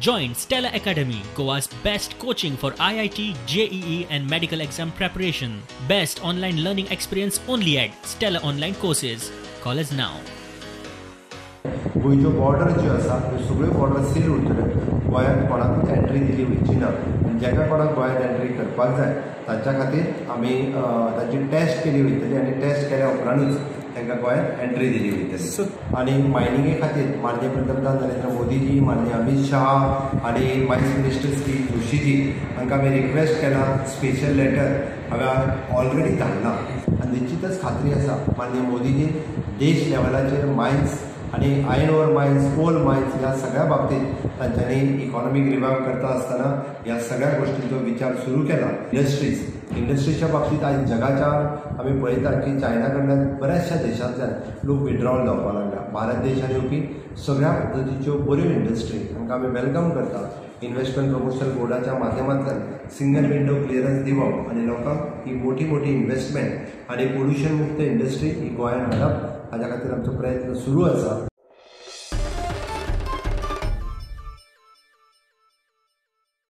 Join Stellar Academy, Goa's best coaching for IIT, JEE and medical exam preparation. Best online learning experience only at Stellar Online Courses. Call us now. गोंयच्यो border ज्यो आसा त्यो सगळ्यो border seal उरतल्यो. गोंयांत कोणाकूच entry दिली वयची ना आनी जाका कोणाक गोंयांत एंट्री करपाक जाय तांच्या खातीर आमी तांची टेस्ट केली वयतली आनी टेस्ट केल्या उपरांतूच तांकां गोंयांत एंट्री दिली वयतली. आनी मायनिंगे खातीर माननीय पंतप्रधान नरेंद्र मोदीजी, माननीय अमीत शाह आनी मायन्स मिनिस्टर श्री जोशीजी हांकां आमी रिक्वेस्ट केला. स्पेशल लेटर हांवें ऑलरेडी धाडला आनी निश्चितच खात्री आसा माननीय मोदीजीन देश लेवलाचेर मायन्स आनी iron ore mines, coal mines ह्या सगळ्या बाबतींत तांच्यांनी इकॉनॉमीक रिवायव करता आसतना ह्या सगळ्या गोश्टींचो विचार सुरू केला. इंडस्ट्रीजच्या बाबतींत आयज जगाच्या आमी पळयता की चायना कडल्यान बऱ्याचशा देशांतल्यान लोक विड्रॉल जावपाक लागल्या. भारत देशान येवपी सगळ्या पद्दतीच्यो बऱ्यो इंडस्ट्री तांकां आमी welcome करता. इन्व्हेस्टमेंट प्रमोशन बोर्डाच्या माध्यमांतल्यान सिंगल विंडो क्लियरन्स दिवप आनी लोकांक ही मोठी मोठी इन्व्हेस्टमेंट आनी पोल्युशन मुक्त इंडस्ट्री ही गोंयांत हाडप हाज्या खातीर आमचो प्रयत्न सुरू आसा.